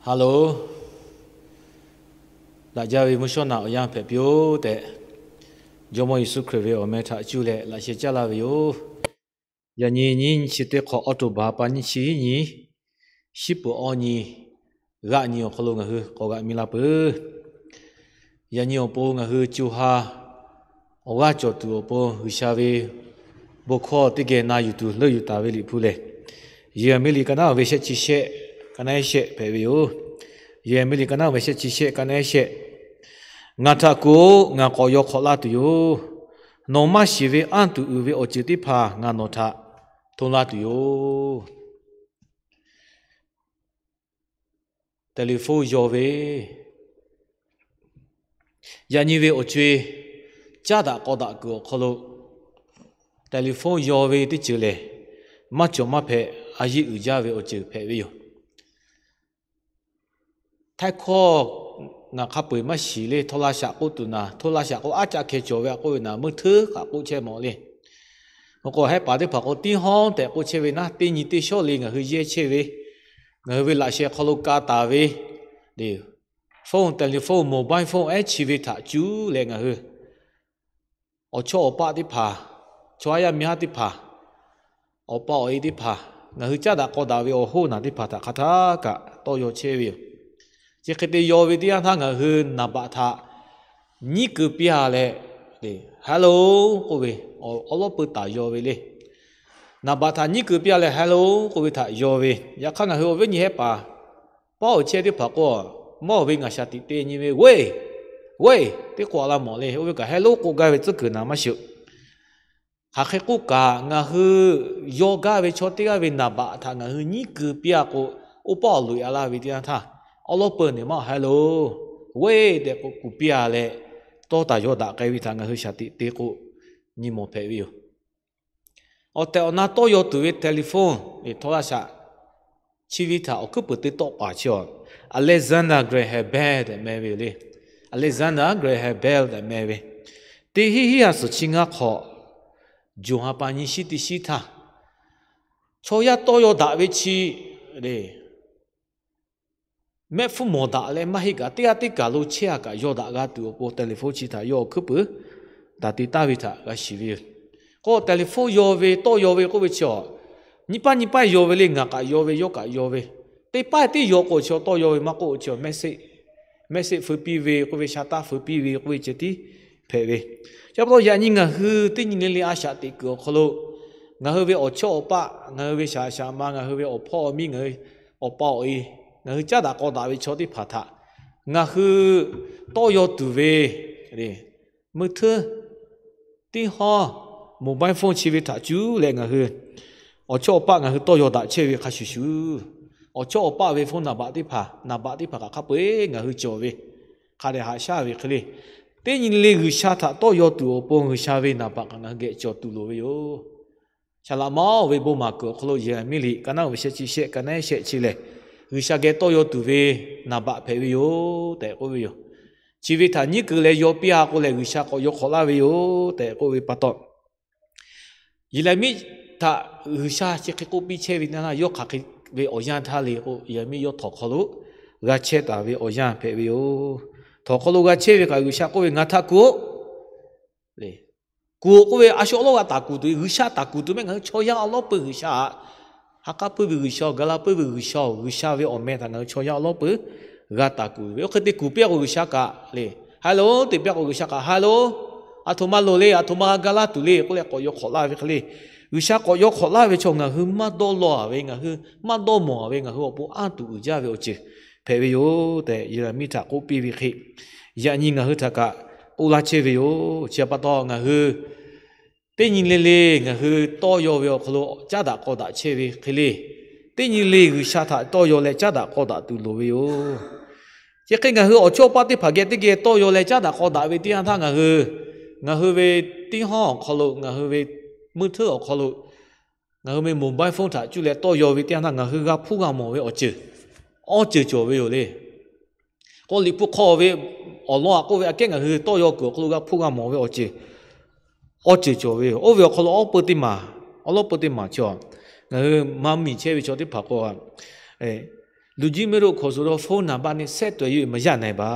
Hello, daꞈ jaˇ ve mvuhˇ shawˉ naꞈ awˬ yanˇ hpehꞈ piˇ-oˆ tehꞈ, Jawˇmawˇ Yeˍsuˆ Hkriꞈ ve awˬ meh htaꞈ cuˇ leh laꞈ sheh caˉ laˇ ve yoˬ. Yaꞈ nyi nyiˇ chi teˇ hk'awꞈ October pa nyiˇ chi hiˉ nyi, shiˉ peuˍ awˇ nyi, g'aꞈ nyi awˬ hk'aw lo ngaˬ hui k'awꞈ g'aꞈ mi la peuˬ. Yaꞈ nyi awˬ pon ngaˬ hui co ha awˬ g'aˇ cawˬ tuˬ awˬ pon G'uiˬsha ve bon hkawˇ teˇ geh na yuˬ tuˬ leuˆ yuˬ taˍ ve Liꞈ hpu lehˬ, Yeˍraˍmiˆ liꞈ ka naˉ ve shehˆ chi shehˆ, ka naˉ shehˆ hpehꞈ ve yoˬ. Yeˍraˍmiˆ liꞈ ka naˉ ve shehˆ chi shehˆ, ka naˉ shehˆ. Ngaˬ htaꞈ kuˬ-oˆ. Ngaˬ k'awꞈ yaw hk'awꞈ laˇ tuˬ yoˬ. Nawˬ maˇ shiˍ ve anˇ tuˬ uiˍ ve awˬ ceuˬ teˇ hpaˍ ngaˬ nawˬ htaꞈ hto laˇ tuˬ yoˬ. Telephone yaw ve, yaꞈ nyi ve awˬ co-e caˉ daꞈ k'aw daꞈ kuiˬ awˬ hk'aw lo telephone yaw ve teˇ ceuˬ lehˬ, maˇ cawˬ maˇ hpehꞈ a yiˇ uiˍ jaˇ ve awˬ ceuˬ hpehꞈ ve yoˬ. Htaiˇ hkawˇ ngaˬ hk'a peu-eˬ maˇ shiˍ le. Htawˇ laˇ shaꞈ k'oˆ tuˬ naˍ, htawˇ laˇ shaꞈ k'o aˉ caˆ hkeh cawˬ ve a k'oˆ ve naˍ, meuˇ hteuˉ k'aꞈ k'oˆ chehˇ mawˬ le. Ngaˬ k'o hehˉ paˍ teˇ hpaˍ k'o tiˉ hawˉ tehꞈ k'oˆ chehˇ ve naˉ, teˇ nyi teˇ shawˉ le ngaˬ hui yehˇ chehˇ ve, ngaˬ hui ve laꞈ sheh hk'aw lo ka taˍ ve phone, telephone, mobile phone ehˉ chi ve htaꞈ cuˇ leh ngaˬ hui awˬ chawˇ awˬ paˆ teˇ hpaˍ, chaw haˉ yaˇ miˇ haˉ teˇ hpaˍ, awˬ pa awˬ e teˇ hpaˍ, ngaˬ hui caˉ daꞈ k'aw daꞈ ve awˬ hoˉ naˬ teˇ hpaˍ htaꞈ hk'aˬ htaˇ kaꞈ tawˇ yaw chehˇ ve yoˬ. Chi hk'e te yaw ve teˇ yanˇ htaˇ ngaˬ hui naˍ baꞈ htaꞈ nyiˉ keu piˇ-a leh, hello k'oˆ ve, awˉ lawˉ peu taˍ yaw ve le. Naˍ baꞈ htaꞈ nyiˉ keu piˇ-a leh hello k'oˆ ve htaꞈ yaw ve, yaꞈ hk'aˇ ngaˬ hui awˬ viˉ nyi hehˉ paˍ paˉ awˬ chehˇ teˇ hpaˍ k'o, mawˇ ve ngaˬ shaˍ tiꞈ te nyi ve, weˇ, weˇ teˇ k'oˆ a laˇ mawˬ le. Oˇ ve kaꞈ hello k'oˆ gaˇ ve tcuhˉ kuiˬ naˍ maˇ shiˍ-oˬ. Hk'aˬ hk'e k'oˆ kaꞈ, ngaˬ hui yaw gaˇ ve chaw teˇ g'aˇ ve naˍ baꞈ htaꞈ ngaˬ hui nyiˉ keu piˇ-a k'o, oˇ paˆ awˬ loꞈ-e a laˇ ve teˇ yanˇ htaˇ, awˉ lawˉ peu neˬ maˇ hello, weˇ tehꞈ k'oˆ kuˬ piˇ-a leh, tawˇ taˍ yaw daꞈ k'ai ve htaꞈ ngaˬ hui shaˍ tiꞈ te k'o, nyi mawˬ hpehꞈ ve yoˬ. Awˬ tehˬ awˬ na tawˇ yaw tuˬ ve telephone, htawˇ laˇ shaꞈ chi ve htaꞈ awˬ hkuiˉ puiˍ te tawˆ paˍ chi-a, Alexander Graham Bell tehꞈ meh ve yoˬ le. Alexander Graham Bell tehꞈ meh ve, teˇ hinˉ hinˉ ha suhˍ chi ngaˇ hk'awꞈ, June ha pa nyi shiˉ teˇ shiˉ htaˇ, chaw yaˇ tawˇ yaw daꞈ ve chi le, mehˆ hpfuhˇ mawˬ daꞈ leh maˇ heˆ kaꞈ teˇ g'aˇ teˇ kaˬ lo chehˇ-a kaꞈ yaw daꞈ g'a tuˬ awˬ pon telephone chi htaꞈ yawˇ awˬ hkuiˉ puiˍ taˍ te taˍ ve htaꞈ g'a shiˍ ve yoˬ. K'o telephone yaw ve, tawˇ yaw ve k'oˆ ve chi-a, nyi paˆ nyi paˆ yaw ve le. Ngaˬ kaꞈ yaw ve, yawˇ kaꞈ yaw ve, teˇ paˆ tiˉ yaw k'o chi tawˇ yaw ve maˇ k'oˆ chi message, message feu piˇ ve k'oˆ ve, sha taˇ feu piˇ ve k'oˆ ve ceh tiˉ hpehꞈ ve. Chi pa taw yaꞈ nyi ngaˬ hui teˇ nyi le le a shaꞈ teꞈ kuiˬ awˬ hk'aw lo, ngaˬ hui ve awˬ chawˇ awˬ paˆ, ngaˬ hui ve shaˍ shaˍ ma, ngaˬ hui ve awˬ hpawˇ awˬ miˇ, ngaˬ hui awˬ pa awˬ e, ngaˬ hui caˉ daꞈ k'aw daꞈ ve chaw teˇ hpaˍ htaꞈ ngaˬ hui tawˇ yaw tuˬ ve, meuˇ hteuˉ, teˇ hawˉ, mobile phone chi ve htaꞈ cuˇ leh ngaˬ hui awˬ chawˇ awˬ paˆ ngaˬ hui tawˇ yaw daꞈ chehˇ ve hk'a shuˍ shuˍ, awˬ chawˇ awˬ paˆ ve phone naˍ baꞈ teˇ hpaˍ, naˍ baꞈ teˇ hpaˍ kaꞈ hk'a peu-eˬ ngaˬ hui cawˬ ve, hk'a dehꞈ haꞈ shaˉ ve hk'e le. Teˇ nyi le G'uiˬsha htaꞈ tawˇ yaw tuˬ awˬ pon G'uiˬsha ve naˍ baꞈ kaꞈ ngaˬ hui geh cawˬ tuˬ loˍ ve yoˬ. Saˍ laꞈ ma-oˬ ve bon maˍ kuiˬ awˬ hk'aw lo Yeˍraˍmiˆ liꞈ ka naˉ ve shehˆ chi shehˆ, ka naˉ shehˆ chi lehˬ, G'uiˬsha geh tawˇ yaw tuˬ ve naˍ baꞈ hpehꞈ ve yoˬ tehꞈ k'oˆ ve yoˬ. Chi ve htaꞈ nyiˉ keu leh yaw piˇ-a k'o lehˬ, G'uiˬsha k'awꞈ yaw hk'awꞈ laˇ ve yoˬ tehꞈ k'oˆ ve pa taw, Yeˍraˍmiˆ htaꞈ G'uiˬsha chi hk'e k'oˆ piˇ chehˇ ve teˇ yanˇ htaˇ, yawˇ hk'aˬ hk'e ve awˬ yanˇ htaˇ le k'o, Yeˍraˍmiˆ yawˇ htawnˍ hk'aw lo g'a chehˇ taˍ ve awˬ yanˇ hpehꞈ ve yoˬ. Htawnˍ hk'aw lo g'a chehˇ ve kaꞈ G'uiˬsha k'oˆ ve, Ngaˬ htaꞈ kuˬ-oˆ le. Kuˬ-oꞈ k'oˆ ve, a shu awˉ lawˉ g'a taˍ kuˬ tuˬ ve, G'uiˬsha taˍ kuˬ tuˬ mehˆ. Ngaˬ hui chaw yaˇ awˉ lawˉ peu G'uiˬsha-aꞈ, ha k'aˉ puiˉ ve G'uiˬsha-oˬ, ga laˇ puiˉ ve G'uiˬsha-oˬ, G'uiˬsha ve awˬ meh htaꞈ ngaˬ hui chaw yaˇ awˉ lawˉ peu g'a taˍ kuˬ ve. Oˇ hk'e te kuˬ piˇ-a k'o G'uiˬsha kaꞈ le, hello te piˇ-a k'o G'uiˬsha kaꞈ, hello, aˬ htoꞈ ma loˍ le, aˬ htoꞈ ma g'a ga laˇ tuˬ le k'oˆ leh k'awꞈ yaw hk'awꞈ laˇ ve hk'e le. G'uiˬsha k'awꞈ yaw hk'awꞈ laˇ ve chaw ngaˬ hui maˇ dawˇ law-a ve, ngaˬ hui maˇ dawˇ mawˬ-a ve, ngaˬ hui awˬ pon anˇ tuˬ uiˍ jaˇ ve awˬ ceuˬ hpehꞈ ve yoˬ tehꞈ, Yeˍraˍmiˆ htaꞈ k'oˆ piˇ ve hk'e, yaꞈ nyi ngaˬ hui htaꞈ kaꞈ k'oˆ laˇ chehˇ ve yoˬ. Chi pa taw ngaˬ hui teˇ nyi le le ngaˬ hui tawˇ yaw ve awˬ hk'aw lo caˉ daꞈ k'aw daꞈ chehˇ ve hk'e le, teˇ nyi le G'uiˬsha htaꞈ tawˇ yaw leh caˉ daꞈ k'aw daꞈ tuˬ loˍ ve yoˬ. Chi hk'e ngaˬ hui awˬ chawˇ paˆ teˇ hpaˍ geh teˇ geh tawˇ yaw leh caˉ daꞈ k'aw daꞈ ve teˇ yanˇ htaˇ, ngaˬ hui, ngaˬ hui ve teˇ hawˉ awˬ hk'aw lo, ngaˬ hui ve meuˇ hteuˉ awˬ hk'aw lo, ngaˬ hui ve mobile phone htaꞈ cuˇ leh tawˇ yaw ve teˇ yanˇ htaˇ, ngaˬ hui g'a hpuˇ g'a mawˬ ve awˬ ceuˬ awˇ ceuˬ cawˬ ve yoˬ le. K'o Liꞈ hpu hk'aw ve awˬ lawn aꞈ k'oˆ ve, aꞈ kehˉ ngaˬ hui tawˇ yaw kuiˬ awˬ hk'aw lo g'a hpuˇ g'a mawˬ ve awˬ ceuˬ awˇ ceuˬ cawˬ ve yoˬ. Oˇ ve awˬ hk'aw lo awˉ peu teˇ maˬ, awˉ lawˉ peu teˇ maˬ chi, ngaˬ hui maˇ miˬ chehˇ ve chaw teˇ hpaˍ k'o, လူကြီးမင်းတို့ ခေါ်ဆိုသော ဖုန်းနံပါတ်နဲ့ ဆက်သွယ်၍ မရနိုင်ပါ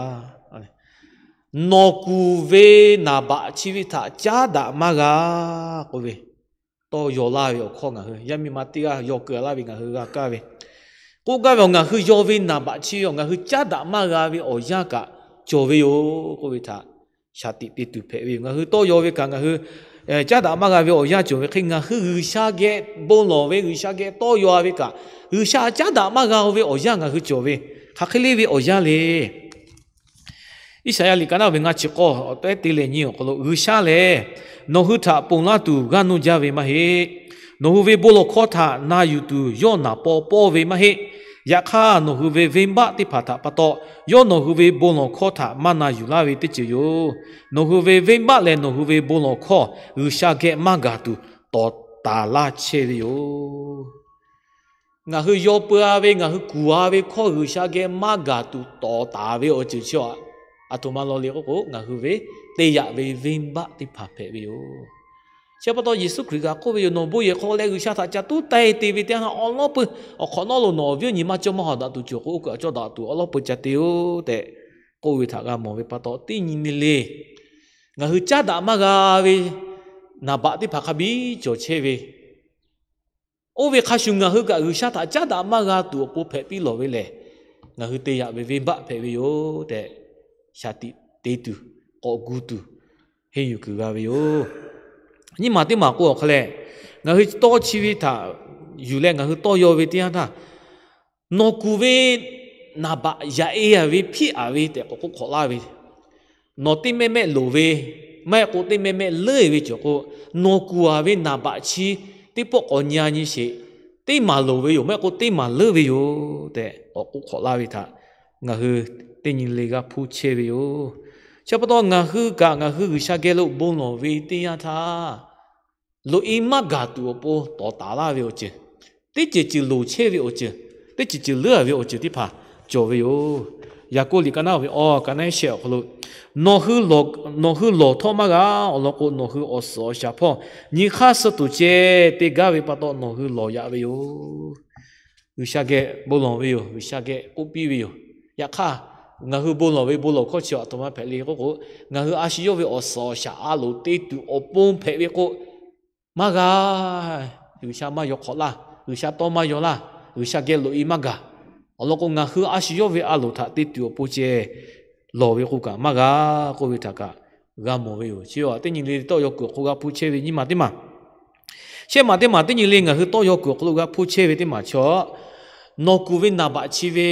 ။ nawˬ kuˬ ve naˍ baꞈ chi ve htaꞈ caˉ daꞈ maˇ g'a k'oˆ ve, tawˇ yaw laˇ ve awˬ hkawˇ ngaˬ hui yaˇ miˇ ma teˇ g'aˇ yaw keu laˇ ve ngaˬ hui g'a kaˇ ve, k'oˆ gaˇ ve, ngaˬ hui yaw ve naˍ baꞈ chi ve ngaˬ hui caˉ daꞈ maˇ g'a ve awˬ yanˇ kaꞈ cawˬ ve yoˬ k'oˆ ve htaꞈ shaˍ tiꞈ te tuˬ hpehꞈ ve yoˬ. Ngaˬ hui tawˇ yaw ve kaꞈ ngaˬ hui caˉ daꞈ maˇ g'a ve awˬ yanˇ cawˬ ve hk'e, ngaˬ hui G'uiˬsha geh bon lawˬ ve, G'uiˬsha geh tawˇ yaw ve kaꞈ, G'uiˬsha caˉ daꞈ maˇ g'a ve awˬ yanˇ ngaˬ hui cawˬ ve, hk'aˬ hk'e le ve awˬ yanˇ le. Iˉsaˍyaˆ liꞈ ka naˆ ve ngaˇ chi k'awˇ awˬ tehˉ te leh nyi awˬ hk'aw lo, G'uiˬsha lehˬ nawˬ hui htaꞈ ponˬ laˇ tuˬ g'aˇ nuˇ jaˇ ve maˇ heˆ. Nawˬ hui ve bon lawˬ hkawˇ htaꞈ na yuˬ tuˬ yawˇ naˍ paw pawˇ ve maˇ heˆ. Yaꞈ hk'aˇ, nawˬ hui ve venˇbaˆ teˇ hpaˍ htaꞈ pa taw, yawˇ nawˬ hui ve bon lawˬ hkawˇ htaꞈ maˇ na yuˬ laˇ ve teˇ ceuˬ yoˬ. Nawˬ hui ve venˇbaˆ leh nawˬ hui ve bon lawˬ hkawˇ G'uiˬsha geh maˇ gaˬ tuˬ tawˍ taˍ laˇ chehˇ ve yoˬ. Ngaˬ hui yaw peu-a ve, ngaˬ hui kuˬ-a ve hkawˇ G'uiˬsha geh maˇ gaˬ tuˬ tawˍ taˍ ve awˬ ceuˬ chi, aˬ htoꞈ ma law le k'oˆ k'o, ngaˬ hui ve te yaꞈ ve venˇbaˆ teˇ hpaˍ hpehꞈ ve yoˬ. Chi pa taw Yeˍsuˆ Hkriꞈ kaꞈ k'oˆ ve yoˬ, Nawˬ bon yehˬ hk'aw leh G'uiˬsha htaꞈ ca tuˉ taiˍ te ve teˇ yanˇ htaˇ, awˬ lawn peuˬ awˬ hk'awꞈ nawˉ lo nawˬ awˬ viˉ awˬ nyi maˇ cawˇ maˇ hawˍ daꞈ tuˬ cawˬ k'o, oˇ kuiˬ a cawˇ daꞈ tuˬ awˬ lawn peuˬ ca te-oˬ tehꞈ k'oˆ ve htaꞈ g'a mawˬ ve pa taw, teˇ nyi le le ngaˬ hui caˉ daꞈ maˇ g'a ve naˍ baꞈ teˇ hpaˍ hk'a biˇ cawˬ chehˇ ve, oˇ ve hk'a shuˍ ngaˬ hui kaꞈ G'uiˬsha htaꞈ caˉ daꞈ maˇ g'a tuˬ awˬ pon hpehꞈ piˇ lawˬ ve lehˬ, ngaˬ hui te yaꞈ ve venˇbaˆ hpehꞈ ve yoˬ tehꞈ, shaˍ tiꞈ te tuˬ, k'awꞈ gu tuˬ, henˇ yuˬ kuiˬ g'a ve yoˬ. Nyiˇ maˬ teˇ maˬ k'o awˬ hk'a leh, ngaˬ hui tawˇ chi ve htaꞈ yuˬ leh ngaˬ hui tawˇ yaw ve teˇ yanˇ htaˇ, nawˬ kuˬ ve naˍ baꞈ yaꞈ e-a ve hpiˇ-a ve tehꞈ k'awꞈ k'oˆ hk'awꞈ laˇ ve, nawˬ teˇ mehˆ mehˆ loˍ ve, maˇ heˆ k'o teˇ mehˆ mehˆ leuˉ-e ve cawˬ k'o, nawˬ kuˬ-a ve naˍ baꞈ chi teˇ pawˆ k'awꞈ nyi-a nyi sheˍ. Teˇ maˬ loˍ ve yoˬ, maˇ heˆ k'o teˇ maˬ leuˉ ve yoˬ tehꞈ k'awꞈ k'oˆ hk'awꞈ laˇ ve htaꞈ ngaˬ hui teˇ nyi le g'a hpuˇ chehˇ ve yoˬ. Chi pa taw ngaˬ hui kaꞈ ngaˬ hui G'uiˬsha geh lo bon lawˬ ve teˇ yanˇ htaˇ, loꞈ-e maˇ gaˬ tuˬ awˬ pon tawˍ taˍ laˇ ve awˬ ceuˬ, teˇ ceuˬ ceuˬ loˍ chehˇ ve awˬ ceuˬ, teˇ ceuˬ ceuˬ leuˉ-a ve awˬ ceuˬ teˇ hpaˍ cawˬ ve yoˬ. Yaˍkoˆ liꞈ ka naˆ ve awˬ ka naˆ shehˆ awˬ hk'aw lo, nawˬ hui lawˬ htawˇ maˇ g'a. Awˬ lawn k'o, nawˬ hui awˬ suhˍ awˬ shaˍ hpawˇ nyi hk'aˇ suh tuˬ ceh te gaˇ ve pa taw, nawˬ hui lawˬ yaꞈ ve yoˬ. G'uiˬsha geh bon lawˬ ve yoˬ. G'uiˬsha geh k'oˆ piˇ ve yoˬ. Yaꞈ hk'aˇ, ngaˬ hui bon lawˬ ve bon lawˬ hkawˇ chi aˬ htoꞈ ma hpehꞈ le k'oˆ k'o, ngaˬ hui a shu yawˇ ve awˬ suhˍ awˬ shaˍ a loˍ te tuˬ awˬ pon hpehꞈ ve k'o, maˇ g'a. G'uiˬsha maˇ yaw hk'awꞈ laˇ, G'uiˬsha tawˇ maˇ yaw laˇ, G'uiˬsha geh loꞈ-e maˇ gaˬ. Awˬ lawn k'o, ngaˬ hui a shu yawˇ ve a loˍ htaꞈ te tuˬ awˬ pon ceh lawˬ ve k'o kaꞈ maˇ g'a k'oˆ ve htaꞈ kaꞈ g'a mawˬ ve yoˬ. Chi teˇ nyi le tawˇ yaw kuiˬ awˬ hk'aw lo g'a hpuˇ chehˇ ve nyiˇ maˬ teˇ maˬ, shehˆ maˬ teˇ maˬ teˇ nyi le ngaˬ hui tawˇ yaw kuiˬ awˬ hk'aw lo g'a hpuˇ chehˇ ve teˇ maˬ chaw, nawˬ kuˬ ve naˍ baꞈ chi ve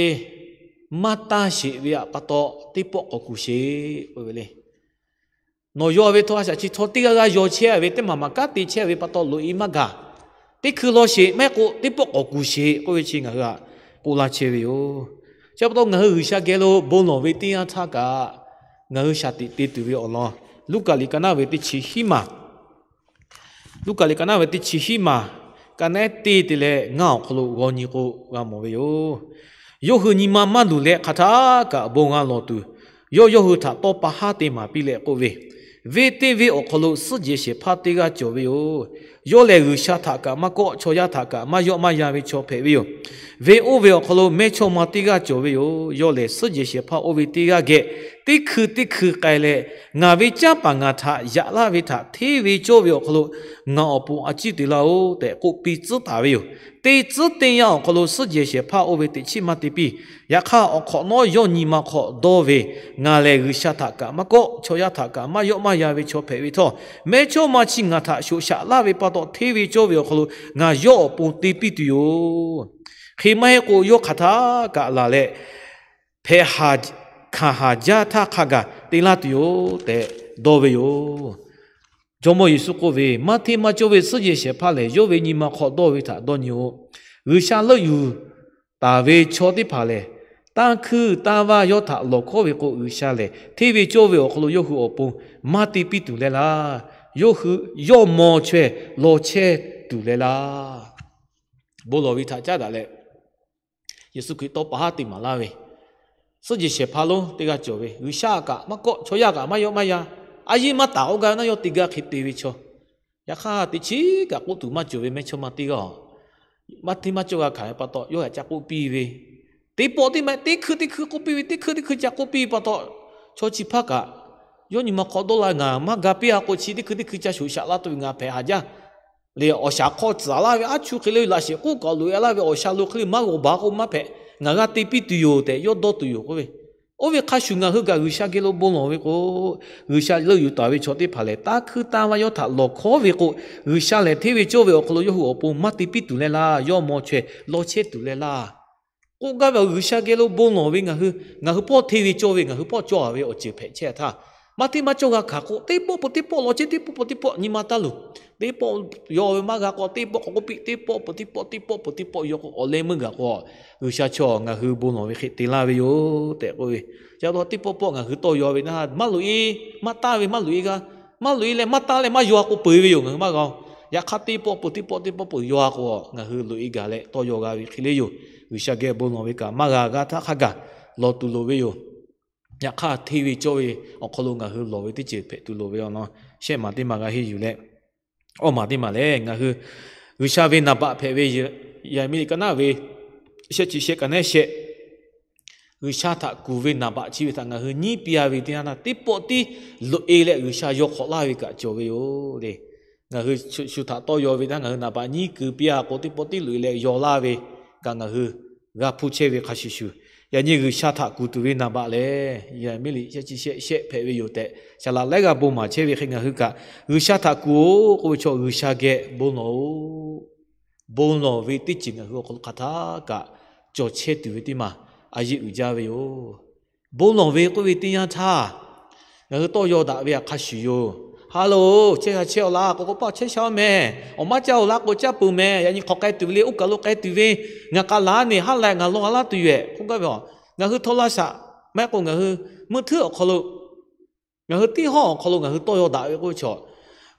maˇ taˇ sheˍ ve pa taw, teˇ pawˆ k'awꞈ kuˬ sheˍ k'oˆ ve le. Nawˬ yaw ve htawˇ a shaꞈ chi htawˇ teˇ g'aˇ g'aˇ yaw chehˇ ve, teˇ maˬ maˬ kanˉ te chehˇ ve pa taw loꞈ-e maˇ gaˬ. Teˇ hkui law sheˍ, maˇ heˆ k'o teˇ pawˆ k'awꞈ kuˬ sheˍ k'oˆ ve chi ngaˬ hui htaꞈ k'oˆ laˇ chehˇ ve yoˬ. Chi pa taw ngaˬ hui G'uiˬsha geh lo bon lawˬ ve teˇ yanˇ htaˇ kaꞈ, ngaˬ hui shaˍ tiꞈ te tuˬ ve awˬ lawn, Luˉkaꞈ liꞈ ka naˆ ve teˇ chi hiˉ maˬ Luˉkaꞈ liꞈ ka naˆ ve teˇ chi hiˉ maˬ, ka naˆ ehˉ teˇ te leh ngaˇ awˬ hk'aw lo g'aw nyi k'o g'a mawˬ ve yoˬ. Yawˇ hui nyi ma maˇ luˬ leh hk'aˬ htaˆ kaꞈ bon g'a lawˬ tuˬ, yawˇ yawˇ hui htaꞈ tawˇ pa haˉ te maˍ piˇ leh k'oˆ ve, Venˇ teˇ venˇ awˬ hk'aw lo suhˉ jehˬ shehˍ hpaˇ teˇ g'aˇ cawˬ ve yoˬ. Yawˇ lehˬ G'uiˬsha htaꞈ kaꞈ maˇ kawˆ, chaw yaˇ htaꞈ kaꞈ maˇ yawˆ maˇ yan ve chaw hpehꞈ ve yoˬ. Venˇ oˇ ve awˬ hk'aw lo mehˇchawˇma teˇ g'aˇ cawˬ ve yoˬ. Yawˇ lehˬ suhˉ jehˬ shehˍ hpaˇ oˇ ve teˇ g'aˇ geh teˇ hkui teˇ hkui k'ai leh, Ngaˬ ve canˇ paˍ ngaˬ htaꞈ yaꞈ laˇ ve htaꞈ hteˇ ve cawˇ ve awˬ hk'aw lo ngaˬ awˬ pon a ciˉ te laˇ-oˬ tehꞈ k'oˆ piˇ tcuhˉ taˍ ve yoˬ. Teˇ tcuhˉ teˇ yanˇ awˬ hk'aw lo suhˉ jehˬ shehˍ hpaˇ oˇ ve teꞈ chiˉ maˇ te piˇ. Yaꞈ hk'aˇ, awˬ hk'awꞈ nawˉ yawˇ nyi ma hk'aw dawˇ ve, Ngaˬ lehˬ G'uiˬsha htaꞈ kaꞈ maˇ kawˆ, chaw yaˇ htaꞈ kaꞈ maˇ yawˆ maˇ yan ve chaw hpehꞈ ve htawˇ, mehˇchawˇma chi ngaˬ htaꞈ shoꞈ shaꞈ laˇ ve pa taw hteˇ ve cawˇ ve awˬ hk'aw lo ngaˬ yawˇ awˬ pon te piˇ tuˬ yoˬ. Hk'e maˇ heˆ k'o, yawˇ hk'aˬ htaˆ kaꞈ laˬ leh, hpehꞈ haˍ hkanˍ haˍ jaˇ htaˇ hk'a gaˬ te laˇ tuˬ yoˬ tehꞈ dawˇ ve yoˬ. Jawˇmawˇ Yeˍsuˆ k'oˆ ve, Maˇ hteˇ maˇ cawˇ ve suhˉ jehˬ shehˍ hpaˇ lehˬ, yawˇ ve nyi ma hk'aw dawˇ ve htaꞈ dawˇ nyi-oˬ. G'uiˬsha leuˆ yuˬ taˍ ve chaw teˇ hpaˍ lehˬ, tanˇ hkuinˇ tanˇ vaˇ yawˇ htaꞈ lawˬ hkawˉ ve k'o, G'uiˬsha lehˬ hteˇ ve cawˇ ve awˬ hk'aw lo yawˇ hui awˬ pon maˇ te piˇ tuˬ leh laˇ. Yawˇ hui yawˇ maw chaweh law chehˇ tuˬ leh laˇ. Bon lawˬ ve htaꞈ caˉ daꞈ leh, Yeˍsuˆ Hkriꞈ tawˇ pa haˉ te maˍ laˇ ve suhˉ jehˬ shehˍ hpaˇ lonˉ teˇ g'aˇ cawˬ ve, G'uiˬsha kaꞈ maˇ kawˆ, chaw yaˇ kaꞈ maˇ yawˆ maˇ yan, a yiˉ maˇ taˍ k'oˆ gaˇ ve naˉ, yawˇ te gaˇ hk'e te ve chaw. Yaꞈ hk'aˇ, teꞈ chiˉ kaꞈ k'oˆ tuˬ maˇ cawˬ ve mehˇchawˇma teˇ g'aˇ, maˇ hteˇ maˇ cawˇ g'a hkanˍ ve pa taw, yawˇ htaꞈ ca k'oˆ piˇ ve, Teˇ pawˆ teˇ ma teˇ hkui teˇ hkui k'oˆ piˇ ve, teˇ hkui teˇ hkui ca k'oˆ piˇ pa taw, chaw chi hpaˇ kaꞈ, yawˇ nyi ma hk'aw dawˇ la, ngaˬ maˇ ga piˇ-a k'o, chi teˇ hkui teˇ hkui ca shoꞈ shaꞈ la tuˬ ve ngaˬ hpehꞈ haˍ jaˇ. Le awˬ shaˍ hk'aw tcuhˍ laˇ ve aˉ chuˇ hk'e le laꞈ sheˍ k'oˆ kaꞈ loꞈ-e laˇ ve awˬ sha lo hk'e le maˇ g'awˬ baˬ k'o maˇ hpehꞈ, ngaˬ g'a te piˇ tuˬ yoˬ tehꞈ yawˇ dawˇ tuˬ yoˬ k'oˆ ve. Oˇ ve hk'a shuˍ ngaˬ hui kaꞈ G'uiˬsha geh lo bon lawˬ ve k'o, G'uiˬsha leuˆ yuˬ taˍ ve chaw teˇ hpaˍ lehˬ, taˇ hkuiˇ taˇ maˇ yawˇ htaꞈ lawˬ hkawˉ ve k'o, G'uiˬsha lehˬ hteˇ ve cawˇ ve awˬ hk'aw lo yawˇ hui awˬ pon maˇ te piˇ tuˬ leh laˇ, yawˇ maw chaweh law chehˇ tuˬ leh laˇ. K'oˆ gaˇ ve, G'uiˬsha geh lo bon lawˬ ve ngaˬ hui, ngaˬ hui pawˆ hteˇ ve cawˇ ve, ngaˬ hui pawˆ cawˇ-a ve awˬ ceuˬ hpehꞈ chehˇ htaˇ, maˇ hteˇ maˇ cawˇ g'a hkanˍ k'o, teˇ pawˆ peuˬ teˇ pawˆ law chehˇ, teˇ pawˆ peuˬ teˇ pawˆ nyi ma taˇ luˬ. Teˇ pawˆ yaw ve maˇ g'a k'o, teˇ pawˆ k'awꞈ k'oˆ piˇ, teˇ pawˆ peuˬ teˇ pawˆ, teˇ pawˆ peuˬ teˇ pawˆ yaw k'o, awˬ leh meuˇ gaˬ k'o, G'uiˬsha chaw ngaˬ hui bon lawˬ ve hk'e te laˇ ve yoˬ tehꞈ k'oˆ ve. Chi pa taw teˇ pawˆ pawˆ ngaˬ hui tawˇ yaw ve naˇ, maˇ loꞈ-e, maˇ taˇ ve maˇ loꞈ-e g'a, maˇ loꞈ-e leh maˇ taˇ leh maˇ yaw-a k'o peu-e ve yoˬ, ngaˬ hui maˇ g'a-o. Yaꞈ hk'aˇ teˇ pawˆ peuˬ teˇ pawˆ teˇ pawˆ peuˬ yaw-a k'o, ngaˬ hui loꞈ-e gaˬ leh tawˇ yaw g'a ve hk'e le yoˬ. G'uiˬsha geh bon lawˬ ve kaꞈ maˇ g'a g'a htaˇ hk'a gaˬ lawˬ tuˬ loˍ ve yoˬ. Yaꞈ hk'aˇ hteˇ ve cawˇ ve awˬ hk'aw lo ngaˬ hui lawˬ ve teˇ ceuˬ hpehꞈ tuˬ loˍ ve awˬ lawn shehˆ maˬ teˇ maˬ g'a henˇ yuˬ leh, awˇ maˬ teˇ maˬ lehˬ, ngaˬ hui G'uiˬsha ve naˍ baꞈ hpehꞈ ve Yeˍraˍmiˆ liꞈ ka naˉ ve shehˆ chi shehˆ ka naˉ shehˆ, G'uiˬsha htaꞈ kuˬ ve naˍ baꞈ chi ve htaꞈ ngaˬ hui nyiˉ piˇ-a ve teˇ yanˇ htaˇ, teˇ pawˆ tiˉ loꞈ-e leh G'uiˬsha yaw hk'awꞈ laˇ ve kaꞈ cawˬ ve yoˬ le. Ngaˬ hui shu htaꞈ tawˇ yaw ve htaˇ ngaˬ hui naˍ baꞈ nyiˉ kuˬ piˇ-a k'o, teˇ pawˆ tiˉ loꞈ-e leh yaw laˇ ve kaꞈ ngaˬ hui g'a hpuˇ chehˇ ve hk'a shuˍ shuˍ, yaꞈ nyi G'uiˬsha htaꞈ kuˬ tuˬ ve naˍ baꞈ lehˬ, Yeˍraˍmiˆ liꞈ shehˆ chi shehˆ shehˆ hpehꞈ ve yoˬ tehꞈ shaˍ laꞈ laiˉ g'aˇ bon maˍ chehˇ ve hk'e, ngaˬ hui kaꞈ G'uiˬsha htaꞈ kuˬ-oˬ k'oˆ ve chaw, G'uiˬsha geh bon lawˬ-oˬ. Bon lawˬ ve teˇ ceuˬ ngaˬ hui awˬ hk'aw lo hk'aˬ htaˇ kaꞈ cawˬ chehˇ tuˬ ve teˇ maˬ a yeˆ uiˍ jaˇ ve yoˬ. Bon lawˬ ve k'oˆ ve teˇ yanˇ htaˇ, ngaˬ hui tawˇ yaw daꞈ ve hk'a shuˍ yoˬ. Hello, chehˇ sha chehˇ-aw laˇ k'o, k'o paˇ chehˇ sha-oˬ mehˍ. Awˬ maˇ caˇ-oˬ laˇ k'o, caˇ peuˬ mehˍ. Yaꞈ nyi hk'awꞈ k'ai tuˬ ve le, oˇ kaˬ lo k'ai tuˬ ve, ngaˬ k'a laˬ-a neˬ, haˉ leh ngaˬ law laˇ tuˬ yoˬ-ehˍ k'oˆ gaˇ ve a. Ngaˬ hui htaw laˇ shaꞈ maˇ heˆ k'o, ngaˬ hui meuˇ htuˉ awˬ hk'aw lo, ngaˬ hui teˇ hawˉ awˬ hk'aw lo ngaˬ hui tawˇ yaw daꞈ ve k'oˆ ve chaw,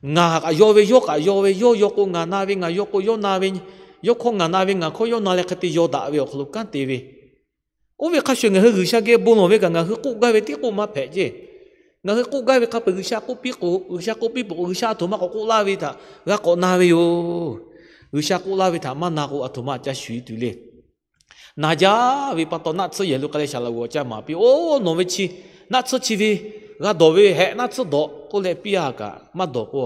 ngaˬ kaꞈ yaw ve, yawˇ kaꞈ yaw ve, yawˇ yaw k'o ngaˬ na ve, ngaˬ yaw k'o yawˇ na ve, yawˇ hkawˇ ngaˬ na ve, ngaˬ hkawˇ yawˇ na leh hk'e te yaw daꞈ ve awˬ hk'aw lo kanˉ te ve. Oˇ ve hk'a shuˍ ngaˬ hui G'uiˬsha geh bon lawˬ ve kaꞈ ngaˬ hui k'oˆ gaˇ ve tiˉ k'oˆ maˇ hpehꞈ ceˇ. Ngaˬ hui k'oˆ gaˇ ve hk'a peu-eˬ G'uiˬsha k'oˆ piˇ k'o, G'uiˬsha k'oˆ piˇ peuˬ k'o, G'uiˬsha a htoꞈ ma k'awꞈ k'oˆ laˇ ve htaꞈ g'a k'awꞈ na ve yoˬ. G'uiˬsha k'oˆ laˇ ve htaꞈ maˇ na k'o, a htoꞈ ma ca shuˍ-e tuˬ le. Na jaˇ ve pa taw, naˆ tsuhˇ yehˬ lo k'ai leh shaˍ laꞈ g'awˬ ca maˍ piˇ-oˬ, nawˬ ve chi naˆ tsuhˇ chi ve g'a dawˬ ve hehꞈ, naˆ tsuhˇ dawˬ k'oˆ leh piˇ-a kaꞈ maˇ dawˬ k'o,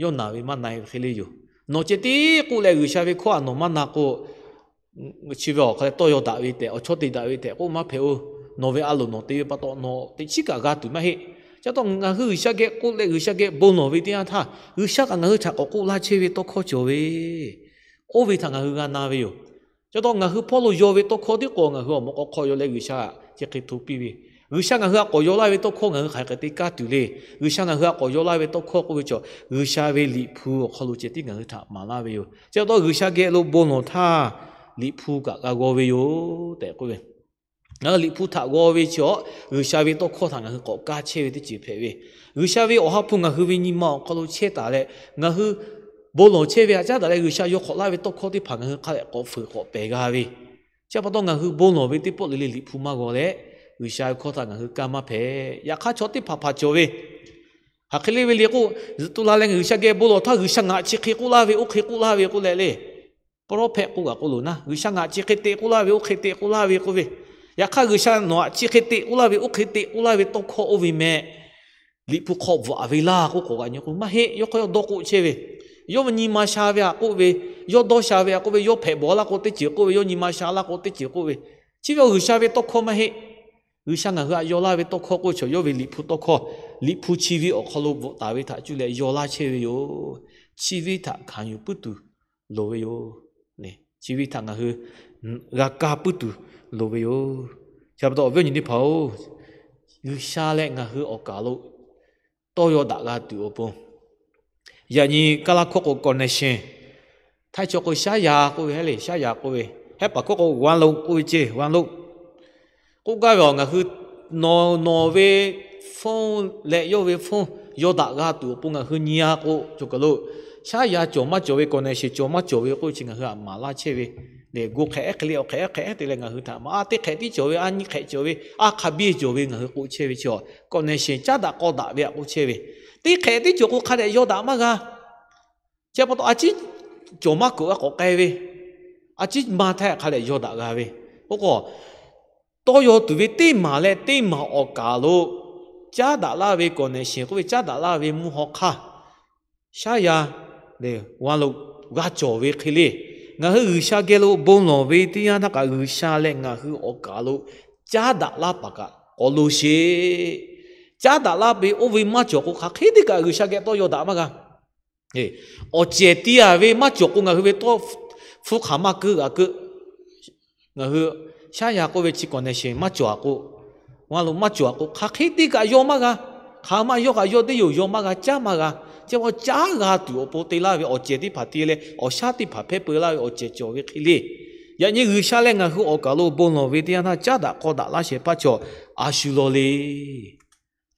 yawˇ naˬ ve maˇ na-e ve hk'e le yoˬ. Nawˬ ceh tiˉ k'oˆ leh G'uiˬsha ve hkawˇ htaꞈ nawˬ maˇ na k'o, chi ve awˬ hk'aw leh tawˇ yaw daꞈ ve tehꞈ, awˬ chawˇ te daꞈ ve tehꞈ k'oˆ maˇ hpehꞈ-oˬ. Nawˬ ve a loˍ nawˬ te ve pa taw nawˬ teꞈ chiˉ kaꞈ g'a tuˬ maˇ heˆ. Chi pa taw ngaˬ hui G'uiˬsha geh k'oˆ leh G'uiˬsha geh bon lawˬ ve teˇ yanˇ htaˇ, G'uiˬsha kaꞈ ngaˬ hui htaꞈ k'awꞈ k'oˆ laˇ chehˇ ve tawˇ hkawˇ cawˬ ve, oˇ ve htaꞈ ngaˬ hui g'a na ve yoˬ. Chi pa taw ngaˬ hui hpawˇ lo yaw ve tawˇ hkawˇ tiˉ k'o, ngaˬ hui awˬ mawꞈ k'aw hk'aw yaw leh G'uiˬsha chi hk'e hto piˇ ve, G'uiˬsha ngaˬ hui htaꞈ k'awꞈ yaw laˇ ve tawˇ hkawˇ ngaˬ hui hk'aˬ hk'e te kaˇ tuˬ le. G'uiˬsha ngaˬ hui htaꞈ k'awꞈ yaw laˇ ve tawˇ hkawˇ k'oˆ ve chaw, G'uiˬsha ve Liꞈ hpu awˬ hk'aw lo ceh tiˉ ngaˬ hui htaꞈ maˍ laˇ ve yoˬ. Chi pa taw G'uiˬsha geh lo bon lawˬ htaˇ, Liꞈ hpu kaꞈ g'a g'aw ve yoˬ tehꞈ k'oˆ ve, ngaˬ hui Liꞈ hpu htaꞈ g'aw ve chi awˬ, G'uiˬsha ve tawˇ hkawˇ htaꞈ ngaˬ hui k'awꞈ kaˇ chehˇ ve teˇ ceuˬ hpehꞈ ve, G'uiˬsha ve Awˬ ha hpu ngaˬ hui ve nyi ma awˬ hk'aw lo chehˇ taˍ leh, ngaˬ hui bon lawˬ chehˇ ve htaꞈ caˉ daꞈ leh G'uiˬsha yaw hk'awꞈ laˇ ve tawˇ hkawˇ teˇ hpaˍ ngaˬ hui hk'a leh k'awꞈ fuiˍ k'awꞈ pehˬ g'a ve, chi pa taw ngaˬ hui bon lawˬ ve teˇ pawˆ le le Liꞈ hpu maˇ g'aw leh, G'uiˬsha ve hkawˇ htaꞈ ngaˬ hui kaˇ maˇ hpehꞈ. Yaꞈ hk'aˇ chaw teˇ hpaˍ hpaˍ cawˬ ve, hk'aˬ hk'e le ve le k'o, zuhꞈ tu la leh G'uiˬsha geh bon lawˬ htaˇ G'uiˬsha ngaˬ chi hk'e k'oˆ laˇ ve, oˇ hk'e k'oˆ laˇ ve k'oˆ leh le, prophet k'oˆ gaˬ k'o loˬ naˉ, G'uiˬsha ngaˬ chi hk'e te k'oˆ laˇ ve, oˇ hk'e te k'oˆ laˇ ve k'oˆ ve, yaꞈ hk'aˇ G'uiˬsha nawˬ htaꞈ chi hk'e te k'oˆ laˇ ve, oˇ hk'e te k'oˆ laˇ ve tawˇ hkawˇ oˇ ve meh, Liꞈ hpu hk'aw bvuhꞈ-a ve laˇ k'oˆ k'awꞈ g'a nyi k'o maˇ heˆ. Yawˇ hk'aw yawˇ dawˇ k'oˆ chehˇ ve, yawˇ ve nyi ma sha ve htaꞈ k'oˆ ve, yawˇ dawˇ sha ve htaꞈ k'oˆ ve, yawˇ hpehꞈ bawˬ laˇ k'o teˇ ceuˬ k'oˆ ve, yawˇ nyi ma sha laˇ k'o teˇ ceuˬ k'oˆ ve, chi ve awˬ G'uiˬsha ve tawˇ hkawˇ maˇ heˆ. G'uiˬsha ngaˬ hui htaꞈ yaw laˇ ve tawˇ hkawˇ k'oˆ ve chaw, yawˇ ve Liꞈ hpu tawˇ hkawˇ, Liꞈ hpu chi ve awˬ hk'aw lo bvuhꞈ taˍ ve htaꞈ cuˇ leh yaw laˇ chehˇ ve yoˬ. Chi ve htaꞈ hkanˍ yuˬ puiˉ tuˬ loˍ ve yoˬ. Chi ve htaꞈ ngaˬ hui g'a kaˇ puiˉ tuˬ loˍ ve yoˬ. Chi pa taw awˬ viˉ awˬ nyi teˇ hpaˍ-oˬ, G'uiˬsha leh ngaˬ hui awˬ kaˬ lo tawˇ yaw daꞈ g'a tuˬ awˬ pon, yaꞈ nyi Kaˇlaˇ hkawˇ k'o connection, Htaiˇ chaw k'o shaˉ yaˇ k'oˆ ve, heˉ le shaˉ yaˇ k'oˆ ve, Hehˉ paˍ hkawˇ k'o wan lo k'oˆ ve ceˇ, wan lo k'oˆ gaˇ ve awˬ, ngaˬ hui nawˬ, nawˬ ve phone leh yawˇ ve phone yaw daꞈ g'a tuˬ awˬ pon ngaˬ hui nyi-a k'o, cawˬ kaˬ lo shaˉ yaˇ cawˬ maˇ cawˬ ve, connection cawˬ maˇ cawˬ ve k'oˆ ve chi ngaˬ hui htaꞈ maˍ laˇ chehˇ ve le. Go hk'ehꞈ ehˉ hk'e le, awˬ hk'ehꞈ ehˉ hk'e ehˉ te leh ngaˬ hui htaꞈ maˍ, a teˇ hk'ehꞈ tiˉ cawˬ ve, a nyi hk'ehꞈ cawˬ ve, a hk'a biˇ cawˬ ve ngaˬ hui k'oˆ chehˇ ve chi, connection caˉ daꞈ k'aw daꞈ ve htaꞈ k'oˆ chehˇ ve, teˇ hk'ehꞈ tiˉ cawˬ k'o hk'a dehꞈ yaw daꞈ maˇ g'a. Chi pa taw a ciˉ cawˬ maˇ keuꞈ g'a k'awꞈ k'ai ve, a ciˉ ma htaˇ hk'a dehꞈ yaw daꞈ g'a ve. Oˇ k'o, tawˇ yaw tuˬ ve teˇ maˬ leh teˇ maˬ awˬ kaˍ lo caˉ daꞈ laˇ ve connection k'oˆ ve caˉ daꞈ laˇ ve mvuhˇ haw hk'aˇ shaˉ yaˇ lehˬ g'a lo g'a cawˬ ve hk'e le. Ngaˬ hui G'uiˬsha geh lo bon lawˬ ve teˇ yanˇ htaˇ kaꞈ G'uiˬsha leh ngaˬ hui awˬ kaˍ lo caˉ daꞈ laˇ paˍ kaꞈ k'awꞈ lo sheˍ. Caˉ daꞈ laˇ ve oˇ ve maˇ cawˬ k'o hk'aˬ hk'e teˇ kaꞈ G'uiˬsha geh tawˇ yaw daꞈ maˇ g'a. Awˬ cehˬ ti a ve maˇ cawˬ k'o ngaˬ hui ve tawˇ hpfuhˇ hk'aˬ maˇ keu g'a keu. Ngaˬ hui shaˉ yaˇ k'oˆ ve chi connection maˇ cawˬ a k'o, g'a lo maˇ cawˬ a k'o hk'aˬ hk'e teˇ kaꞈ yaw maˇ g'a. Hk'aˬ maˇ yaw kaꞈ yaw teˇ yoˬ yaw maˇ g'a, caˉ maˇ g'a. Chi pa caˉ g'a tuˬ awˬ pon te laˇ ve awˬ cehˬ teˇ hpaˍ ti leh awˬ shaˉ teˇ hpaˍ hpehˇ peu laˇ ve awˬ cehˬ cawˬ ve hk'e le. Yaꞈ nyi G'uiˬsha leh ngaˬ hui awˬ kaˍ lo bon lawˬ ve teˇ yanˇ htaˇ caˉ daꞈ k'awˇ daꞈ laˇ shehˍ hpaˇ chaw a shu law le.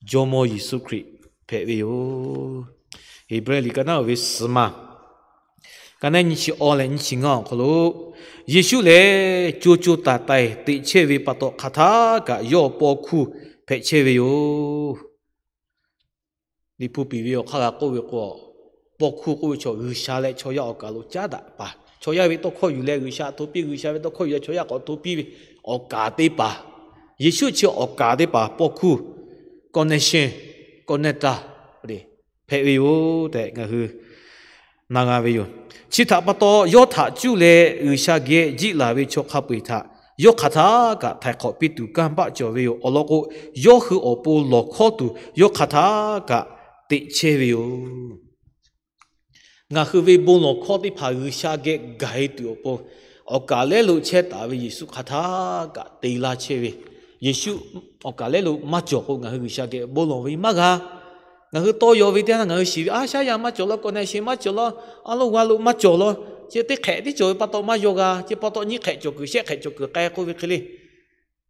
Jawˇmawˇ Yeˍsuˆ Hkriꞈ hpehꞈ ve yoˬ. Heˍbrehˇ liꞈ ka naˉ uiˍ ve suhˍ ma ka naˉ nyiˇ chi awˇ leh nyiˇ chi ngaˇ awˬ hk'aw lo, Yeˍsuˆ lehˬ co co taiˍ taiˍ teꞈ chehˇ ve pa taw hk'aˬ htaˇ kaꞈ yawˇ paw hkuˇ hpehꞈ chehˇ ve yoˬ. Liꞈ hpu piˍ ve awˬ hk'aˇ g'a k'oˆ ve k'o, paw hkuˇ k'oˆ ve chaw G'uiˬsha leh chaw yaˇ awˬ kaˍ lo caˉ daꞈ paˍ, chaw yaˇ ve tawˇ hkawˇ yuˬ leh G'uiˬsha hto piˇ, G'uiˬsha ve tawˇ hkawˇ yuˬ leh chaw yaˇ k'awꞈ hto piˇ ve awˬ kaˍ teˇ paˍ, Yeˍsuˆ chi awˬ kaˍ teˇ paˍ paw hkuˇ, connection, connector le hpehꞈ ve yoˬ tehꞈ ngaˬ hui na g'a ve yoˬ. Chi htaꞈ pa taw yawˇ htaꞈ cuˇ leh G'uiˬsha geh jiˆ laˬ ve chaw hk'a peu-eˬ htaꞈ yawˇ hk'aˬ htaˇ kaꞈ htaiˍ hk'awꞈ piˇ tuˬ kanˇ paˆ cawˬ ve yoˬ. Awˬ lawn k'o, yawˇ hui awˬ pon lawˬ hkawˇ tuˬ yawˇ hk'aˬ htaˇ kaꞈ teꞈ chehˇ ve yoˬ. Ngaˬ hui ve bon lawˬ hkawˇ teˇ hpaˍ G'uiˬsha geh gaˬ e tuˬ awˬ pon, awˬ kaˍ lehˉ lo chehˇ taˍ ve Yeˍsuˆ hk'aˬ htaˇ kaꞈ te laˇ chehˇ ve. Yeˍsuˆ awˬ kaˍ lehˉ lo maˇ cawˬ k'o ngaˬ hui G'uiˬsha geh bon lawˬ ve maˇ g'a. Ngaˬ hui tawˇ yaw ve teˇ yanˇ ngaˬ hui shiˍ ve a shaˉ yaˇ maˇ cawˬ law, connection maˇ cawˬ law, a loˇ g'a lo maˇ cawˬ law, chi teˇ hk'ehꞈ tiˉ cawˬ ve pa taw maˇ yaw g'a, chi pa taw nyiˇ hk'ehꞈ cawˬ kuiˬ shehˆ hk'ehꞈ cawˬ kuiˬ k'ai k'oˆ ve hk'e le.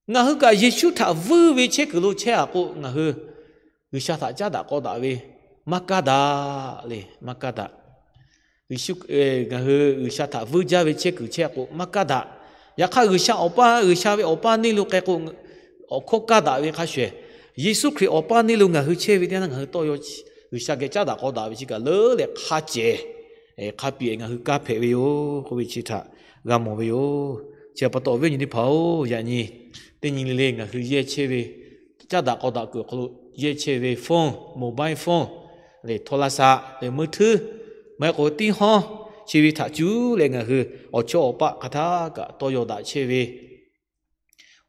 Ngaˬ hui kaꞈ Yeˍsuˆ htaꞈ vuiˇ ve chehˇ kuiˬ lo chehˇ a k'o ngaˬ hui G'uiˬsha htaꞈ caˉ daꞈ k'awˇ daꞈ ve maˇ kaˇ daꞈ le, maˇ kaˇ daꞈ. Yeˍsuˆ, ngaˬ hui G'uiˬsha htaꞈ vuiˇ jaˇ ve chehˇ kuiˬ chehˇ k'o maˇ kaˇ daꞈ. Yaꞈ hk'aˇ G'uiˬsha awˬ paˇ, G'uiˬsha ve awˬ paˇ neˇ lo k'ai k'o awˬ hkawˇ kaˇ daꞈ ve hk'a shuˍ, Yeˍsuˆ Hkriꞈ awˬ paˇ neˇ lo ngaˬ hui chehˇ ve teˇ yanˇ ngaˬ hui tawˇ yaw G'uiˬsha geh caˉ daꞈ k'awˇ daꞈ ve chi kaꞈ leuˉ leh hk'a cehˬ, hk'a piˍ ngaˬ hui kaˇ hpehꞈ ve yoˬ k'oˆ ve chi htaꞈ g'a mawˬ ve yoˬ. Chi pa taw awˬ viˉ awˬ nyi teˇ hpaˍ-oˬ, yaꞈ nyi teˇ nyi le le ngaˬ hui yehˇ chehˇ ve caˉ daꞈ k'awˇ daꞈ kuiˬ awˬ hk'aw lo yehˇ chehˇ ve phone, mobile phone, le โทรศัพท์ le มือถือ maˇ heˆ k'o tiˇ hawˉ, chi ve htaꞈ cuˉ leh ngaˬ hui awˬ chawˇ awˬ paˆ hk'aˬ htaˇ kaꞈ tawˇ yaw daꞈ chehˇ ve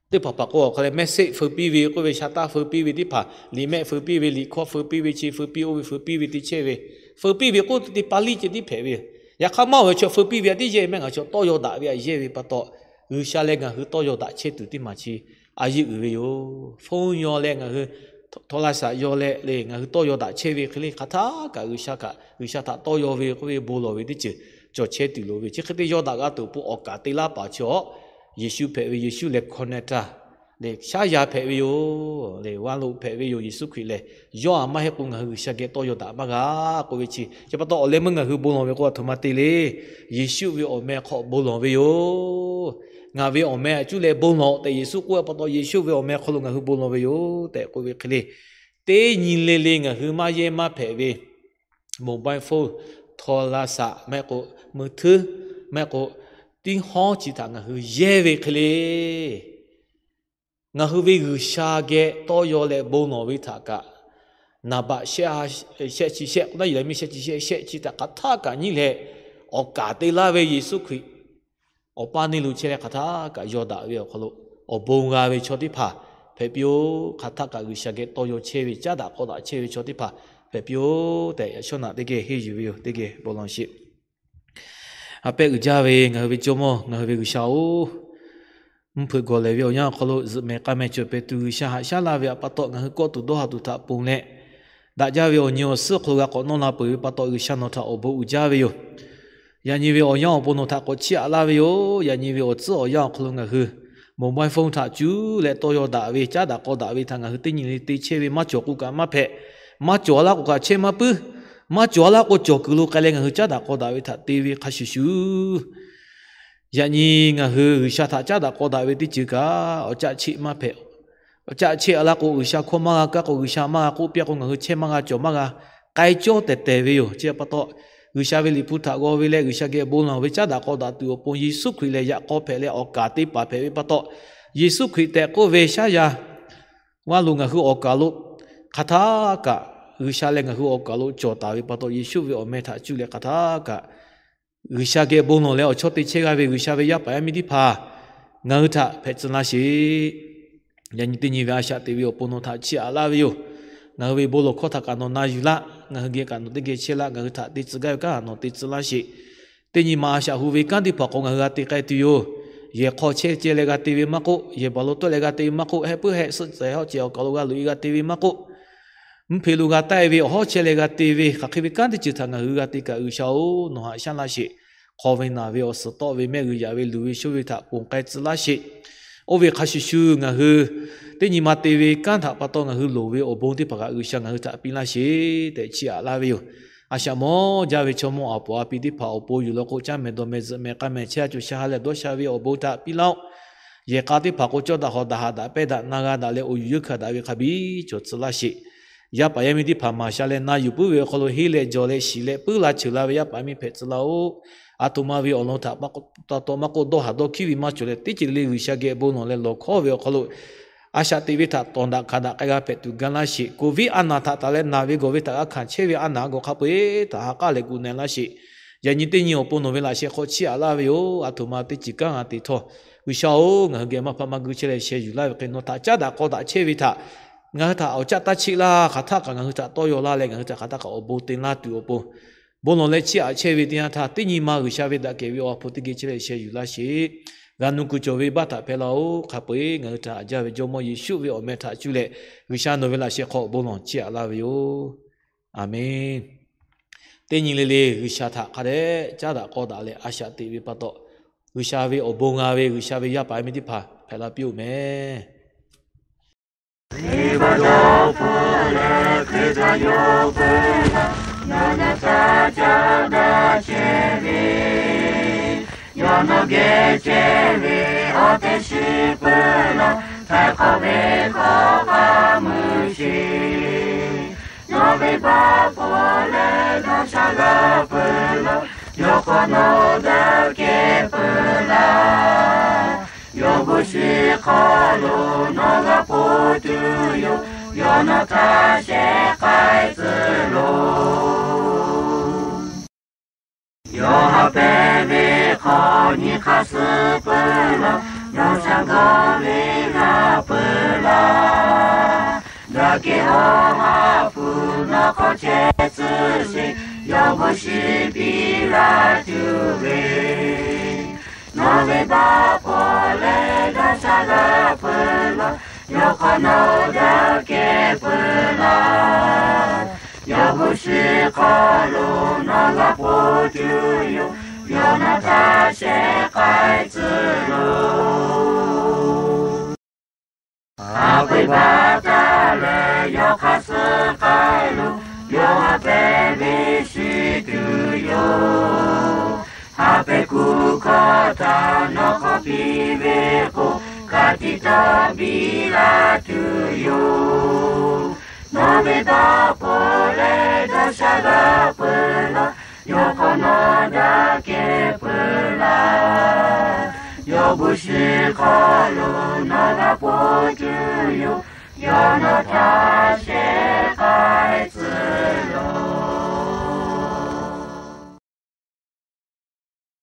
teˇ hpaˍ hpaˍ k'o awˬ hk'a leh message feu piˇ ve k'oˆ ve, sha taˇ feu piˇ ve teˇ hpaˍ, liꞈ mehˆ feu piˇ ve, liꞈ hkawˇ feu piˇ ve, chi feu piˇ oˇ ve feu piˇ ve teˇ chehˇ ve, feu piˇ ve k'oˆ teˇ pa liˇ ceh tiˉ hpehꞈ ve. Yaꞈ hk'aˇ maˇ ve chaw feu piˇ ve a tiˉ yehˇ mehˆ ngaˬ chaw tawˇ yaw daꞈ ve a yehˇ ve pa taw, G'uiˬsha leh ngaˬ hui tawˇ yaw daꞈ chehˇ tuˬ teˇ maˬ chi a yeˇ uiˍ ve yoˬ. Phone yaw leh ngaˬ hui โทรศัพท์ yaw leh le ngaˬ hui tawˇ yaw daꞈ chehˇ ve hk'e le hk'aˬ htaˇ kaꞈ G'uiˬsha kaꞈ G'uiˬsha htaꞈ tawˇ yaw ve k'oˆ ve bon lawˬ ve teˇ ceuˬ cawˬ chehˇ tuˬ loˍ ve. Chi hk'e te yaw daꞈ g'a tuˬ awˬ pon awˬ kaˍ te laˇ paˍ chi awˬ Yeˍsuˆ hpehꞈ ve, Yeˍsuˆ lehˬ คอนแทคเตอร์ le shaˉ yaˇ hpehꞈ ve yoˬ. Le g'a lo hpehꞈ ve yoˬ Yeˍsuˆ Hkriꞈ lehˬ. Yawˇ a maˇ heˆ k'o ngaˬ hui G'uiˬsha geh tawˇ yaw daꞈ maˇ g'a k'oˆ ve chi. Chi pa taw awˬ leh meuˇ ngaˬ hui bon lawˬ ve k'o a htoꞈ ma te le. Yeˍsuˆ ve awˬ meh hk'aw bon lawˬ ve yoˬ. Ngaˬ ve awˬ meh a cuˇ leh bon lawˬ tehꞈ Yeˍsuˆ k'oˆ ve pa taw Yeˍsuˆ ve awˬ meh hk'aw lo ngaˬ hui bon lawˬ ve yoˬ tehꞈ k'oˆ ve hk'e le. Teˇ nyi le le ngaˬ hui maˇ yehˇ maˇ hpehꞈ ve mobile phone, โทรศัพท์ maˇ heˆ k'o มือถือ maˇ heˆ k'o tiˇ hawˉ chi htaꞈ ngaˬ hui yehˇ ve hk'e le. Ngaˬ hui ve G'uiˬsha geh tawˇ yaw leh bon lawˬ ve htaꞈ kaꞈ, naˍ baꞈ shehˆ chi shehˆ k'o naˉ yuˬ leh miˇ shehˆ chi shehˆ shehˆ chi htaꞈ hk'aˬ htaˇ kaꞈ nyi leh, awˬ kaˍ te laˇ ve Yeˍsuˆ Hkriꞈ awˬ paˇ neˇ lo chehˇ leh hk'aˬ htaˇ kaꞈ yaw daꞈ ve awˬ hk'aw lo awˬ bon g'a ve chaw teˇ hpaˍ hpehꞈ piˇ-oˬ. Hk'aˬ htaˇ kaꞈ G'uiˬsha geh tawˇ yaw chehˇ ve, caˉ daꞈ k'awˇ daꞈ chehˇ ve chaw teˇ hpaˍ hpehꞈ piˇ-oˬ tehꞈ, yaꞈ shawˉ naꞈ teˇ geh henˇ yuˬ ve yoˬ. Teˇ geh bon lawˬ sheˍ. A pehˉ uiˍ jaˇ ve ngaˬ hui ve Jawˇmawˇ, ngaˬ hui ve G'uiˬsha-oˬ, mvuhˇ hpeuꞈ gawˬ lehˬ ve awˬ yanˇ awˬ hk'aw lo zuhꞈ mehˍ k'a mehˍ cawˬ pehˍ tuˬ G'uiˬsha haꞈ shaˉ laˇ ve pa taw, ngaˬ hui kawˆ tuˬ dawˇ ha tuˬ htaꞈ ponˬ leh, daꞈ jaˇ ve awˬ nyi awˬ suhˉ hk'aw lo g'a k'awꞈ nawˇ la peuˬ ve pa taw, G'uiˬsha nawˬ htaꞈ awˬ bon uiˍ jaˇ ve yoˬ. Yaꞈ nyi ve awˬ yanˇ awˬ pon nawˬ htaꞈ k'awꞈ chiˇ aꞈ laˇ ve yoˬ. Yaꞈ nyi ve awˬ tcuhˉ awˬ yanˇ awˬ hk'aw lo ngaˬ hui mobile phone htaꞈ cuˉ leh tawˇ yaw daꞈ ve, caˉ daꞈ k'aw daꞈ ve htaꞈ ngaˬ hui teˇ nyi le te chehˇ ve, maˇ cawˬ k'o kaꞈ maˇ hpehꞈ, maˇ cawˬ a laˇ k'o kaꞈ chehˇ maˇ puiˉ, maˇ cawˬ a laˇ k'o cawˬ kuiˬ lo k'ai leh ngaˬ hui caˉ daꞈ k'aw daꞈ ve htaꞈ te ve hk'a shuˍ shuˍ, yaꞈ nyi ngaˬ hui G'uiˬsha htaꞈ caˉ daꞈ k'aw daꞈ ve teˇ ceuˬ kaꞈ awˬ caˆ cheˆ maˇ hpehꞈ. Awˬ caˆ cheˆ a laˇ k'o, G'uiˬsha hkawˇ maˇ g'a kaˇ k'o, G'uiˬsha maˇ g'a k'oˆ piˇ k'o, ngaˬ hui chehˇ maˇ g'a cawˬ maˇ g'a, k'ai cawˇ tehˬ tehˬ ve yoˬ. Chi pa taw, G'uiˬsha ve Liꞈ hpu htaꞈ g'aw ve leh G'uiˬsha geh bon lawˬ ve caˉ daꞈ k'aw daꞈ tuˬ awˬ pon Yeˍsuˆ Hkriꞈ lehˬ yaꞈ k'aw hpehꞈ leh awˬ kaˍ te paˍ hpehꞈ ve pa taw, Yeˍsuˆ Hkriꞈ tehꞈ k'oˆ ve shaˉ yaˇ vaˇ lo ngaˬ hui awˬ kaˬ lo hk'aˬ htaˇ kaꞈ, G'uiˬsha leh ngaˬ hui awˬ kaˬ lo cawˬ taˍ ve pa taw, Yeˍsuˆ ve awˬ meh htaꞈ cuˇ leh hk'aˬ htaˇ kaꞈ G'uiˬsha geh bon lawˬ leh awˬ chawˇ te chehˇ g'a ve G'uiˬsha ve yaˇ paˍ yaˇ miˇ teˇ hpaˍ, ngaˬ hui htaꞈ hpehꞈ tcuh laˇ sheˍ. Yaꞈ nyi teˇ nyi ve a shaꞈ teꞈ ve awˬ pon nawˬ htaꞈ chiˇ aꞈ laˇ ve yoˬ. Ngaˬ hui ve bon lawˬ hkawˇ htaꞈ kaꞈ nawˬ na yuˬ laˇ. Ngaˬ hui geh kaꞈ nawˬ teˇ geh chehˇ laˇ. Ngaˬ hui htaꞈ te tcuh gaˇ ve kanˉ nawˬ te tcuh laˇ sheˍ. Teˇ nyi ma a shaꞈ hu ve kanˉ teˇ hpaˍ k'o, ngaˬ hui g'a te k'ai tuˬ yoˬ. Yehˬ hk'aw chehˇ ceh leh g'a te ve maˇ k'oˆ, yehˬ baˬ lo tawˆ leh g'a te ve maˇ k'oˆ, heh puiˉ heh suhˆ tcuhˍ hawˆ ceh awˬ kaˬ lo g'a loꞈ e g'a te ve maˇ k'oˆ, mvuhˇ hpe lo g'a taˆ e ve awˬ hawˉ chehˇ leh g'a te ve hk'aˬ hk'e ve kanˉ teˇ ceuˬ htaꞈ ngaˬ hui g'a te kaꞈ, G'uiˬsha-oˬ, nawˬ haꞈ shaˉ laˇ sheˍ. Hk'aw ve naˬ ve awˬ suhˍ tawˆ ve mehˆ g'uiˬ yaꞈ ve luˬ ve shoˇ ve htaꞈ ponˬ k'ai tcuh laˇ sheˍ. Oˇ ve hk'a shuˍ shuˍ, ngaˬ hui teˇ nyi ma te ve kanˉ htaꞈ pa taw ngaˬ hui loˍ ve awˬ bon teˇ hpaˍ kaꞈ G'uiˬsha ngaˬ hui htaꞈ piˇ laˇ sheˍ tehꞈ chiˇ aꞈ laˇ ve yoˬ. A shaꞈ mawˇ jaˇ ve chaw mawˇ aˬ poˍ a pi teˇ hpaˍ awˬ pon yuˬ law k'o, caˇ mehˍ dawˬ mehˍ zuhꞈ mehˍ k'a mehˍ chehˇ a cawˬ sha ha leh dawˇ sha ve awˬ bon htaꞈ piˇ laˇ-oˆ. Yehˬ k'a teˇ hpaˍ k'o, cawˇ daꞈ hawˍ daꞈ haꞈ daꞈ pehnˇ daꞈ na g'a daꞈ leh awˬ yuˬ yeunˇ hkanˍ daꞈ ve hk'a biˇ cawˬ tcuh laˇ sheˍ. Yaˇ paˍ yaˇ miˇ teˇ hpaˍ maˍ sha leh na yuˬ puiˉ ve awˬ hk'aw lo henˇ leh jawˬ leh shiˍ leh puiˉ la cheuˬ la ve yaˇ paˍ yaˇ miˇ hpehꞈ tcuh laˇ-oˆ. A htoꞈ ma ve awˬ lawn htaꞈ pa taw maˇ k'oˆ, dawˇ haˍ dawˇ hkiˉ ve maˇ cawˬ leh, teˇ ceuˬ le le G'uiˬsha geh bon lawˬ leh lawˬ hkawˇ ve awˬ hk'aw lo a shaꞈ teꞈ ve htaꞈ tawˍ daꞈ hkanˍ daꞈ k'ai g'a hpehꞈ tuˬ ga laˇ sheˍ. Covid a naˬ htaꞈ taˍ leh naˬ ve gawˬ ve htaꞈ g'a hkanˍ chehˇ ve a naˬ g'awˬ hk'a peu-eˬ htaꞈ ha k'aˉ leh gu na laˇ sheˍ. Yaꞈ nyi teˇ nyi awˬ pon nawˬ ve laꞈ sheh hk'aw chiˇ aꞈ laˇ ve yoˬ. A htoꞈ ma teˇ ceuˬ kanˉ g'a te htawˇ, G'uiˬsha-oˬ, ngaˬ hui geh maˇ hpaˆ maˇ guˇ chehˇ leh sheh yuˬ laˇ ve hk'e, nawˬ htaꞈ caˉ daꞈ k'aw daꞈ chehˇ ve htaꞈ ngaˬ hui htaꞈ awˬ caˆ taˇ cheˆ laˇ. Hk'aˬ htaˆ kaꞈ ngaˬ hui htaꞈ tawˇ yaw laˇ leh, ngaˬ hui htaꞈ hk'aˬ htaˆ kaꞈ awˬ bon te laˇ tuˬ awˬ pon, bon lawˬ leh chiˇ aꞈ chehˇ ve teˇ yanˇ htaˇ, teˇ nyi ma G'uiˬsha ve daꞈ kehˬ ve awˬ ha hpu teˇ geh chehˇ leh sheh yuˬ laˇ sheˍ. G'a nu kuiˬ cawˬ ve baˆ htaꞈ hpehꞈ laˇ-oˆ. Hk'a peu-eˬ ngaˬ hui htaꞈ haꞈ jaˇ ve Jawˇmawˇ Yeˍsuˆ ve awˬ meh htaꞈ cuˇ leh, G'uiˬsha nawˬ ve laꞈ sheh hk'aw bon lawˬ chiˇ aꞈ laˇ ve yoˬ. Aˬmenˍ. Teˇ nyi le le G'uiˬsha htaꞈ hk'a dehꞈ caˉ daꞈ k'aw daꞈ leh a shaꞈ teꞈ ve pa taw, G'uiˬsha ve awˬ bon g'a ve G'uiˬsha ve yaˇ paˍ yaˇ miˇ teˇ hpaˍ hpehꞈ la piˇ-oˆ mehˍ. Teˇ hpaˍ dawˇ hpfuhˆ leh Hkriꞈ htaꞈ yonˍ peuˬ laˇ, nawˬ na htaˇ caˉ daꞈ chehˇ ve, yawˇ nawˬ geh chehˇ ve awˬ teˇ shiˍ peuˬ laˇ, htaiˍ hk'awꞈ ve hkawˇ hk'a meuˇ sheˍ. Nawˬ ve baˆ pawˍ leh dawˇ sha g'a peuˬ laˇ, yawˇ hk'awꞈ nawˬ daꞈ kehˬ peuˬ laˇ. Yawˇ bon shiˍ hk'aw lo nawˬ g'a hpoˆ tuˬ yoˬ. Yawˇ nawˬ htaꞈ shehˍ k'ai tcuh loˬ. Yawˇ ha pehˍ ve hk'aw nyi hk'aˇ suh peuˬ laˇ, nawˬ sha g'awˇ ve g'a peuˬ laˇ. Daꞈ kehˬ awˬ ha hpu nawˬ hk'aw chehˇ tcuh sheˍ, yawˇ bon shiˍ piˇ laˇ tuˬ ve. Nawˬ ve baˆ pawˍ leh dawˇ sha g'a peuˬ laˇ, yawˇ hk'awꞈ nawˬ daꞈ kehˬ peuˬ laˇ. Yawˇ bon shiˍ hk'aw lo nawˬ g'a hpoˆ tuˬ yoˬ. Yawˇ nawˬ htaꞈ shehˍ k'ai tcuh loˬ. Haꞈ pehnˇ baˬ taˍ leh yawˇ hk'aˇ suh k'ai loˬ. Yawˇ ha pehˍ ve shiˍ tuˬ yoˬ. Ha pehˍ kuˬ hkawˇ htaꞈ nawˬ hk'aw piˇ ve k'o, ka tiꞈ taw biˇ laˇ tuˬ yoˬ. Nawˬ ve baˆ pawˍ leh dawˇ sha g'a peuˬ laˇ, yawˇ hk'awꞈ nawˬ daꞈ kehˬ peuˬ laˇ. Yawˇ bon shiˍ hk'aw lo nawˬ g'a hpoˆ tuˬ yoˬ. Yawˇ nawˬ